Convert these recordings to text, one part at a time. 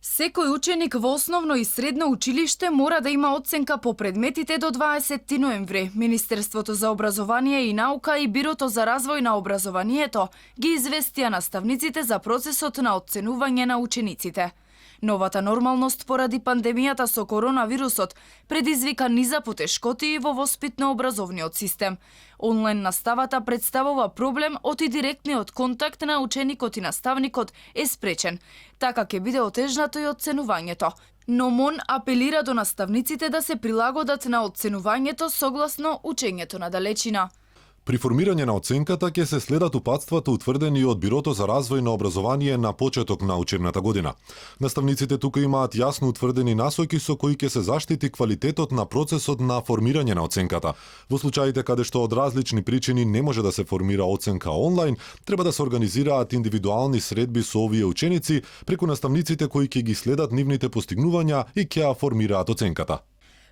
Секој ученик во основно и средно училиште мора да има оценка по предметите до 20 ноември. Министерството за образование и наука и Бирото за развој на образованието ги известија наставниците за процесот на оценување на учениците. Новата нормалност поради пандемијата со коронавирусот предизвика низа потешкоти во воспитно-образовниот систем. Онлайн наставата представува проблем оти директниот контакт на ученикот и наставникот е спречен. Така ќе биде отежнато и оценувањето. Но МОН апелира до наставниците да се прилагодат на оценувањето согласно учењето на далечина. При формирање на оценката ќе се следат упатствата утврдени од Бирото за развој на образование на почеток на учебната година. Наставниците тука имаат јасно утврдени насоки со кои ќе се заштити квалитетот на процесот на формирање на оценката. Во случаите каде што од различни причини не може да се формира оценка онлайн, треба да се организираат индивидуални средби со овие ученици преку наставниците кои ќе ги следат нивните постигнувања и ќе ја формираат оценката.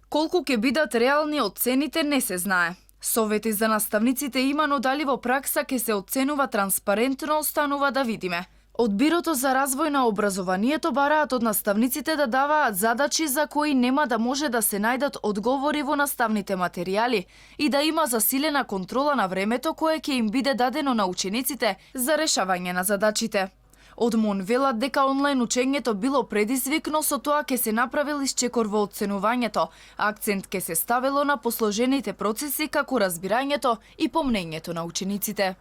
Колку ќе бидат реални оцените не се знае. Совети за наставниците има, но дали во пракса ќе се оценува транспарентно останува да видиме. Од Бирото за развој на образованието бараат од наставниците да даваат задачи за кои нема да може да се најдат одговори во наставните материјали и да има засилена контрола на времето кое ќе им биде дадено на учениците за решавање на задачите. Од МОН велат дека онлайн учењето било предизвик, но со тоа ќе се направил исчекор во оценувањето. Акцент ќе се ставило на посложените процеси како разбирањето и помнењето на учениците.